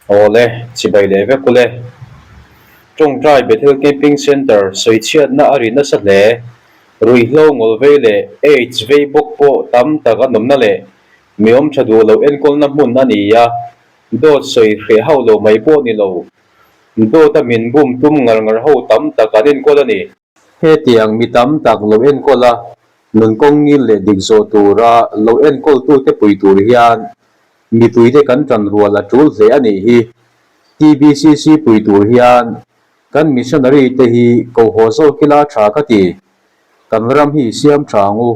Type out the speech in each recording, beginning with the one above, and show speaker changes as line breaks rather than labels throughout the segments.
Awle, chibai leh vek ule. Tawngtai Bethel Camping Centre sawichhiatna a ri nasa hle. Ruihhlo ngawlvei leh AIDS vei bawk pawh tam tak an awmna leh mi awm tha duh lo enkawlna hmun a ni a, dawt sawi hreh hauh lo mai pawh ni lo. Dawta min bum tum ngar ngar ho tam tak an enkawl a ni. Hetiang mi tam tak lo enkawl a, nun kawng ngil leh dik zawh tura lo enkawltute pui tur hian Mipuite kan tan rual a tul hle a nih hi. TBCC pui tur hian kan missionary te hi ko haw zawk ila tha ka ti. Kan ram hi i siam tha ang u.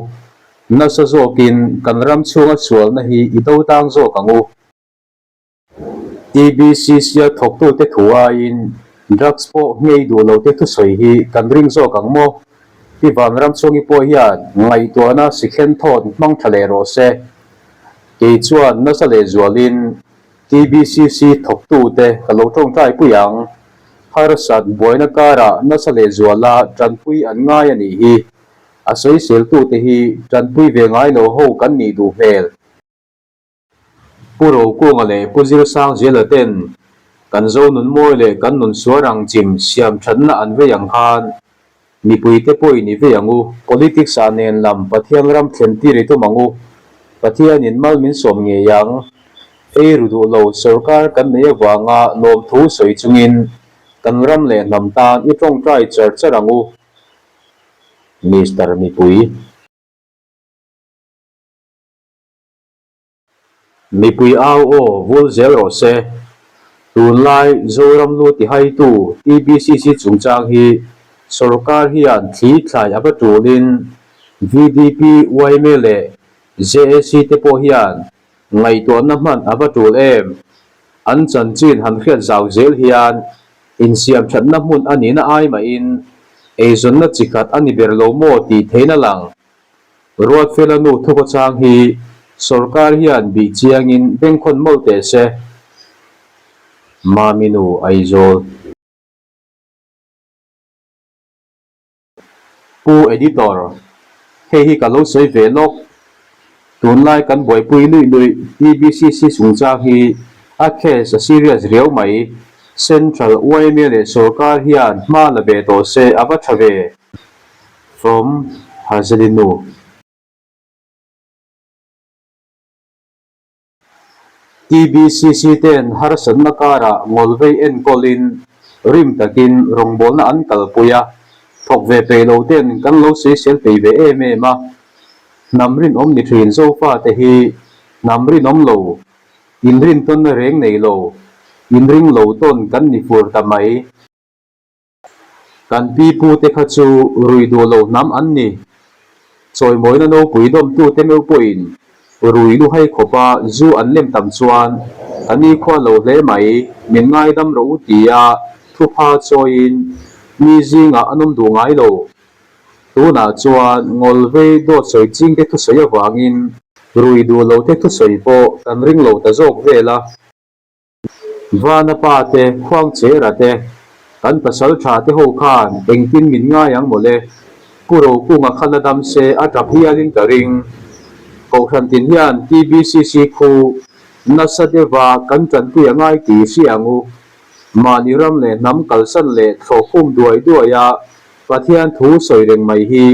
Nasa zawkin kan ram chhunga sualna hi i do tang zawk ang u. TBCC-a thawktute thu aiin drugs pawh nghei duh lote thusawi hi kan ring zawk ang maw? Pi Vanramchhungi pawh hian ngaihtuahna sikhen thawt hmang tha leh rawh se. Kei chuan nasa lehzualin TBCC thawktute ka lo tawngtai pui ang. Harsat buaina karah nasa lehzuala tanpui an ngai a nih hi. A sawiseltute hi tanpui ve ngai lo ho kan nih duh hmel. Pu Rokunga leh Pu Zirsangzela ten kan zo nun mawi leh kan nun suar ang chim siam thatna an vei ang khan mipuite pawhin i vei ang u. Politics ah nen lam Pathian ram thlen tir i tum ang u. Pathianin mal min sawm ngei ang. Ei ru duh lo sorkar kan nei avanga lawmthu sawi chungin kan ram leh hnam tan i tawngtai char char ang u. Mister Mipui. Mipui au aw vul zel rawh se. Tunlai Zoram lu tihaitu TBCC chungchang hi sorkar hian thli thlai a va tulin VDP, yma leh JAC te pawh hian ngaihtuahna hman a va tul em? An chanchin han hriat zau zel hian insiam thatna hmun a nihna ai mahin eizawnna chi khat a ni ber lo maw tih theihna lang. Ruatfela nu thukhawchang hi sorkar hian bih chiangin bengkhawn mawlh teh se. Mami nu Aizawl. Pu Editor, hei hi ka lo sawi ve lawk. Tunlai kan buaipui luih luih TBCC chungchang hi a case a serious riau mai. Central yma leh sorkar hian hma la ve tawh se a va tha ve. From Hazelinu. TBCC ten harsatna karah ngawlvei enkawlin rim takin rawngbawlna an kalpui a, thawk ve peih lo ten kan lo sawisel peih ve em em a. Hnam rinawm ni thin Zofate hi hnam rinawm lo, inrintawnna reng nei lo, inring lo tawn kan ni fur ta mai. Kan pi pute kha chu rui duh lo hnam an ni. Chawimawina nopui dawmtute meuh pawhin rui lu hai khawpa zu an lem tam chuan ka nikhua lo hle mai, min ngaidam rawh u tia thupha chawiin mi zingah an awm duh ngai lo. Tunah chuan ngawlvei dawt sawi chingte thusawi avangin rui duh lote thusawi pawh kan ring lo ta zawk vel a. Vana pa te, Khuangchera te, kan pasal tha te ho khan engtin min ngai ang mawle? Pu Rokunga kha la dam se a tap hialin ka ring. Kohhran tin hian TBCC khu nasa deuha kan tanpui a ngai tih hria ang u. Mahni ram leh hnam kalsan leh thlawhkhum duai duaia Pathian thu sawi reng mai hi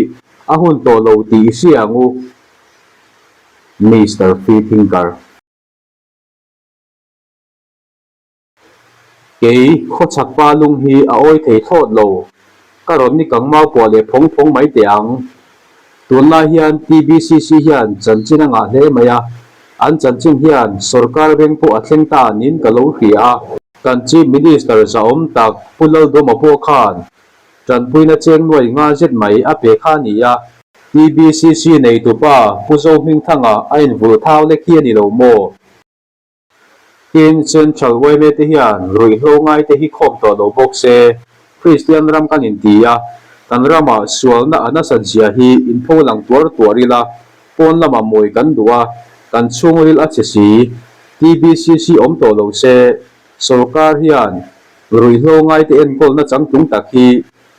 a hun tawh lo tih hria ang u. Mister Freethinker. Kei khawchhak pa lung hi a awi thei thlawt lo. Ka rawn ni kang mau puah leh phawng phawng mai teh ang. Tunlai hian TBCC hian chanchin a ngah hle mai a, an chanchin hian sorkar veng pawh a thleng ta niin ka lo hria a. Kan Chief Minister zahawm tak Pu Laldawma pawh khan tanpuina cheng nuai nga zet mai a pe kha a ni a. TBCC neitupa Pu Zohmingthanga a invulh thau lek hi a ni lo maw? Tin, Central yma te hian ruihhlo ngai te hi khawm tawh lo bawk se, Kristian ram kan inti a, kan ramah sualna a nasat zia hi inpho lang tuar tuar ila, pawn lamah mawi kan duh a, kan chhungril a che si. TBCC awm tawh lo se, sorkar hian ruihhlo ngai te enkawlna changtlung tak hi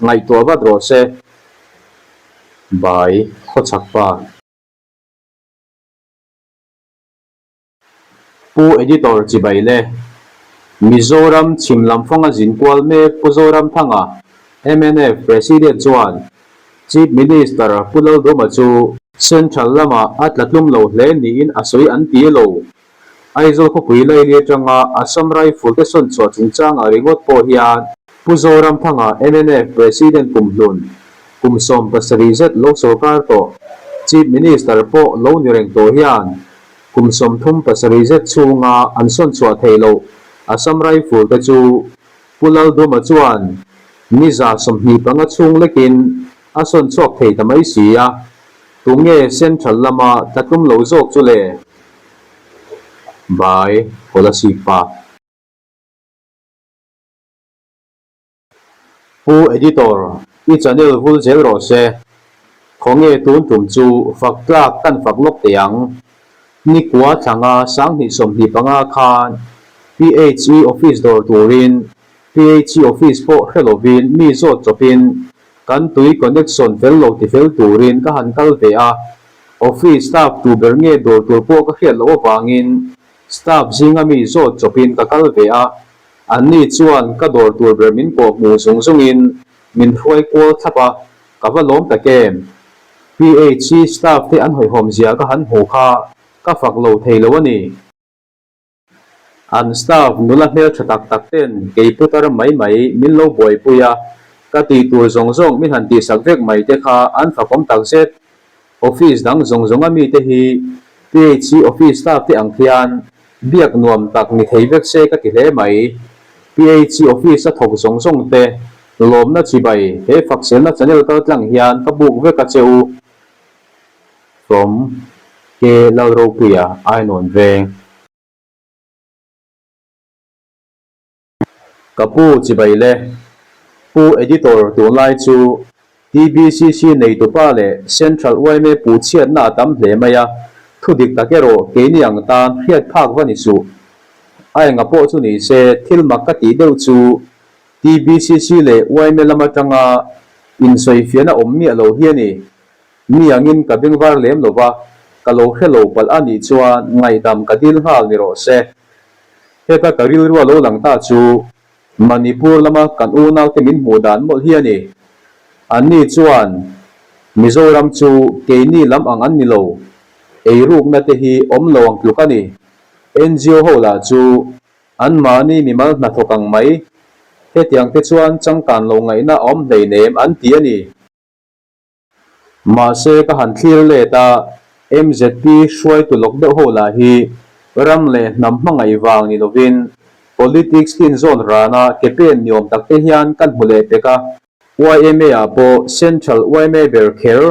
ngaihtuah vat rawh se. Bai, Khawchhak pa. Pu Editor chibai le. Mizoram chhim lam fanga zin kual mek Pu Zoramthanga, mnf President chuan Chief Minister Pu Lalduma chu Central lamah a tla tlum lo hle niin a sawi an ti lo. Aizawl khawpui laili atanga Assam Rifle te sawn chhuah chungchangah ringawt pawh hian Pu Zoramthanga mnf President kumhlun kum 70 zet lo sorkar tawh Chief Minister pawh lo ni reng tawh hian kum 37 zet chhunga an sawn chhuah theih loh Assam Rifle te chu Pu Lalduma chuan ni 25 chhung lekin a sawn chhuak thei ta mai si a, tunge Central lama tla tlum lo zawk chu le? By Kolasib Pa. Pu Editor, i channel vul zel rawh se. Khawnge tun tum chu fak tlak kan fak lawk teh ang. Nikua thlanga 2025 khan PHE office dawr turin PHE office pawh hre lovin mi zawt chawpin kan tui connection fel lo ti fel turin ka han kal ve a. Office staff tu ber nge dawr tur pawh ka hriat loh avangin staff zinga mi zawt chawpin ka kal ve a. Anni chuan ka dawr tur ber min pawh hmuh zung zungin min hruai kual thlap a, ka va lawm tak em? PHC staff te an hawihhawm zia ka han hmuh kha ka fak lo thei lo a ni. An staff nula hmeltha tak tak ten kei putar mai mai min lo buaipui a, ka tih tur zawng zawng min han tihsak vek mai te kha an fakawm tak zet. Office dang zawng zawng a mite hi PHC office staff te ang khian biak nuam tak ni thei vek se ka ti hle mai. PHC office a thawk zawng zawng te lawmna chibai he fakselna channel kal tlang hian ka buk vek a che u. From K Lalropuia Ainawn Veng. Ka pu chibai le. Pu Editor tunlai chu TBCC neitupa leh Central yma pu chhiatna a tam hle mai a, thu dik tak erawh keini ang tan hriat phak va ni suh. A enga pawh chu ni se thil mak ka tih deuh chu TBCC leh yma lam atanga insawifiahna awm miah lo hi a ni. Mi angin ka bengvar lem lo va, ka lo hre lo palh a nih chuan ngaihdam ka dil nghal ni rawh se. Heta ka rilru a lo lang ta chu Manipur lama kan unaute min hmuh dan mawlh hi a ni. Anni chuan Mizoram chu keini lam ang an ni lo, eirukna te hi awm lo ang tluk a ni. NGO ho lah chu anmahni mimal hnathawk ang mai. Hetiang te chuan changkan lo ngaihna a awm hleinem an ti a ni. Mahse ka han thlir let a, MZP hruaitu lawk deuh ho lah hi ram leh hnam hmangaih vang ni lovin politics tin zawn rana ke pen ni awm tak te hian kan hmu leh pek a. Yma ah pawh Central yma ber kher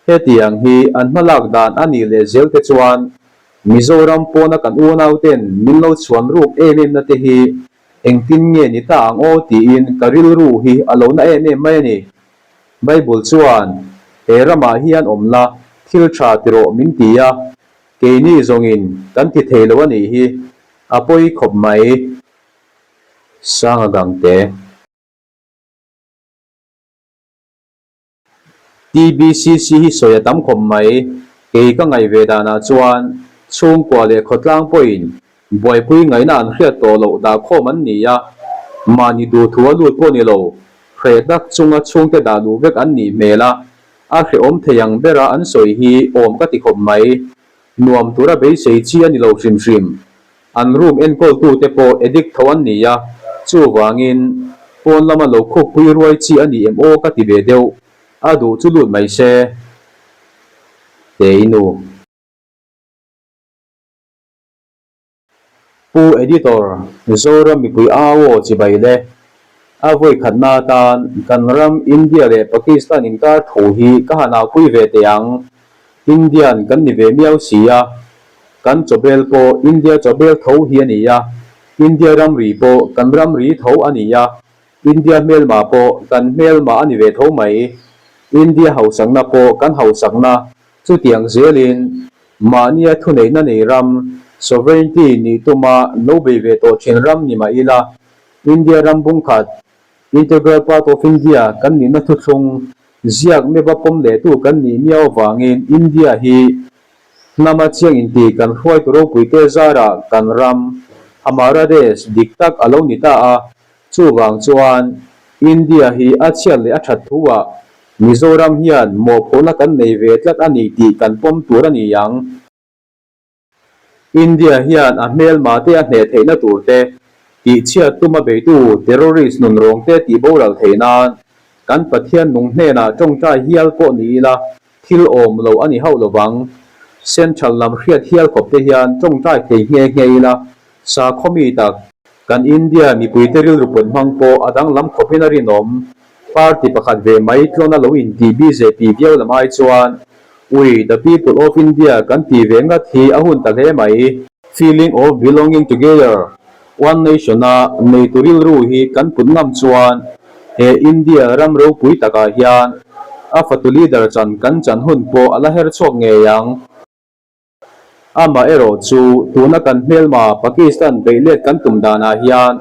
hetiang hi an hmalak dan a nih leh zel te chuan Mizoram pawna kan unau ten min lo chhuan ruk em em na te hi engtin nge ni ta ang aw tiin ka rilru hi a lo na em em mai a ni. Bible chuan, He ramah hian awm la, thil tha ti rawh min ti a, keini zawngin kan ti thei lo a nih hi, a pawi khawp mai. Sanga Gangte. TBCC hi sawi a tam khawp mai, kei ka ngaih ve danah chuan chhungkua leh khawtlang pawhin Buaipui ngaihna an hriat tawh loh dah khawm an ni a, mahni duhthu a lut pawh ni lo, hreh tak chunga chhungte dah luh vek an nih hmel a, a hrehawm thei ang bera an sawi hi awm ka ti khawp mai. Nuam tura beisei chi a ni lo hrim hrim. An room enkawltute pawh addict tho an ni a, chuvangin pawn lama lo khukpui ruai chi a ni em aw ka ti ve deuh, a duh chu lut mai se. Teinu. Pu Editor, Zoram mipui au aw chibai le. A vawi khatna atan kan ram India leh Pakistan inkar thu hi ka han aupui ve teh ang. Indian kan ni ve miau si a, kan chawbel pawh India chawbel tho hi a ni a, India ramri pawh kan ramri tho a ni a, India hmelma pawh kan hmelma a ni ve tho mai. India hausakna pawh kan hausakna Chutiang zelin, mahnia thuneihna nei ram, sovereignty, nih tuma lo bei ve tawh thin ram ni mah ila, India ram bungkhat, integral part of India, kan nihna thuthlung, ziak meba pawm lehtu kan nih miau avangin India hi hnama chiang inti kan hruaitu ropuite zarah kan ram. Hamara Desh dik tak a lo ni ta a, chuvang chuan India hi a chhiat leh a that thu ah Mizoram hian mawhphurhna kan nei ve tlat a ni tih kan pawm tur a ni ang. India hian a hmelma te a hneh theihna tur te, tihchhiat tuma beitu terrorist nunrawng te tih boral theih nan kan Pathian nung hnenah tawngtai hial pawh ni ila thil awm lo a ni hauh lovang. Central lam hriat hial khawp te hian tawngtai thei nghe nghe ila sakhaw mi tak kan India mipuite rilru pawt hmang pawh a danglam khawpin a rinawm. Party pakhat ve mai tlawn a lo intih bjp viau lam ai chuan We, the people of India kan ti ve ngat hi a hun ta hle mai. Feeling of belonging together, one nation a neitu rilru hi kan put ngam chuan he India ram ropui takah hian a fatu leader chan kan chan hun pawh a la her chhuak ngei ang. Amah erawh chu tuna kan hmelma Pakistan beih let kan tum danah hian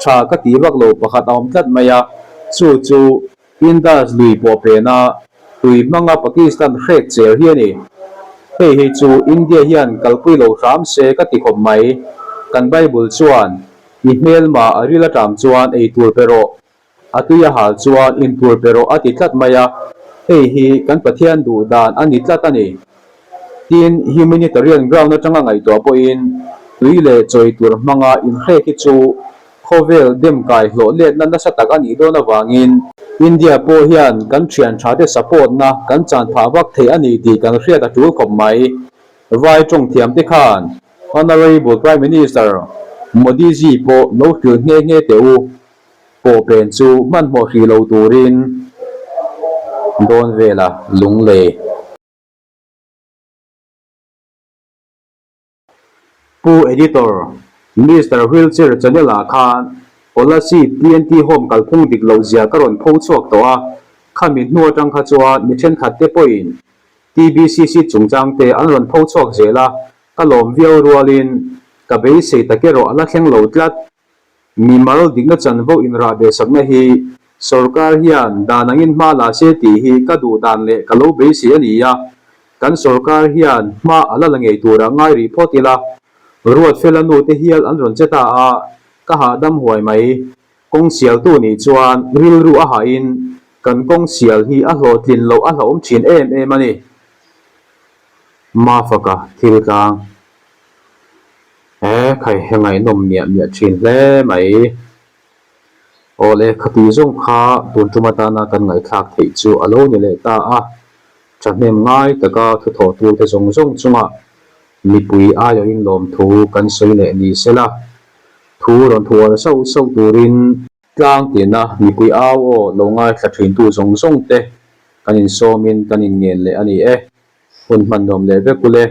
tha ka tih vak lo pakhat a awm tlat mai a, chu chu Indus lui pawh pena tui hmanga Pakistan hrek chel hi a ni. Hei hi chu India hian kalpui lo hram se ka ti khawp mai. Kan Bible chuan, I hmelma a ril aṭam chuan ei tur pe rawh, A tui a hal chuan intur pe rawh a ti tlat mai a, hei hi kan Pathian duh dan a ni tlat a ni. Tin, humanitarian ground atanga ngaihtuah pawhin tui leh chawi tur hmanga inhrek hi chu khawvel dem kai hlawh letna nasa tak a nih dawn avangin India pawh hian kan thian tha te support na kan chan phah vak thei a ni tih kan hriat a tul khawp mai. Vai tawng thiam te khan Honourable Prime Minister Modi ji pawh lo hrilh nghe nghe teh u. Pawh pen chu hmanhmawh hrih lo turin dawn vela lunglei. Pu Editor, Mister Wheelchair channel ah khan Kolasib TNT Home kalphung dik loh zia ka rawn pho chhuak tawh a, khami hnu atang kha chuan mi thenkhat te pawhin TBCC chungchang te an rawn pho chhuak zel a, ka lawm viau rualin ka beisei tak erawh a la thleng lo tlat. Mimal dikna chanvo inrah ve sakna hi sorkar hian dan angin hma la se tih hi ka duh dan leh ka lo beisei a ni a, kan sorkar hian hma a la la ngei turah ngai rih phawt ila, Ruatfela nu te hial an rawn che ta a, ka hahdam huai mai. Kawng sialtu nih chuan rilru a hahin kan kawng sial hi a hlawhtlin loh a hlauhawm thin em em a ni. Mafaka thil tlang. He khai he ngaihnawm miah miah thin hle mai. Aw le, khati zawng kha tun tum atana kan ngaihthlak theih chu a lo ni leh ta a. Thahnem ngai taka thuthawh turte zawng zawng chungah mipui aiawhin lawmthu kan sawi leh ni sela, thu rawn thual sauh sauh turin tlang tina mipui au aw lo ngaithla thintu zawng zawng te kan insawmin kan inngen leh a ni e. Hun hman nuam leh vek ule.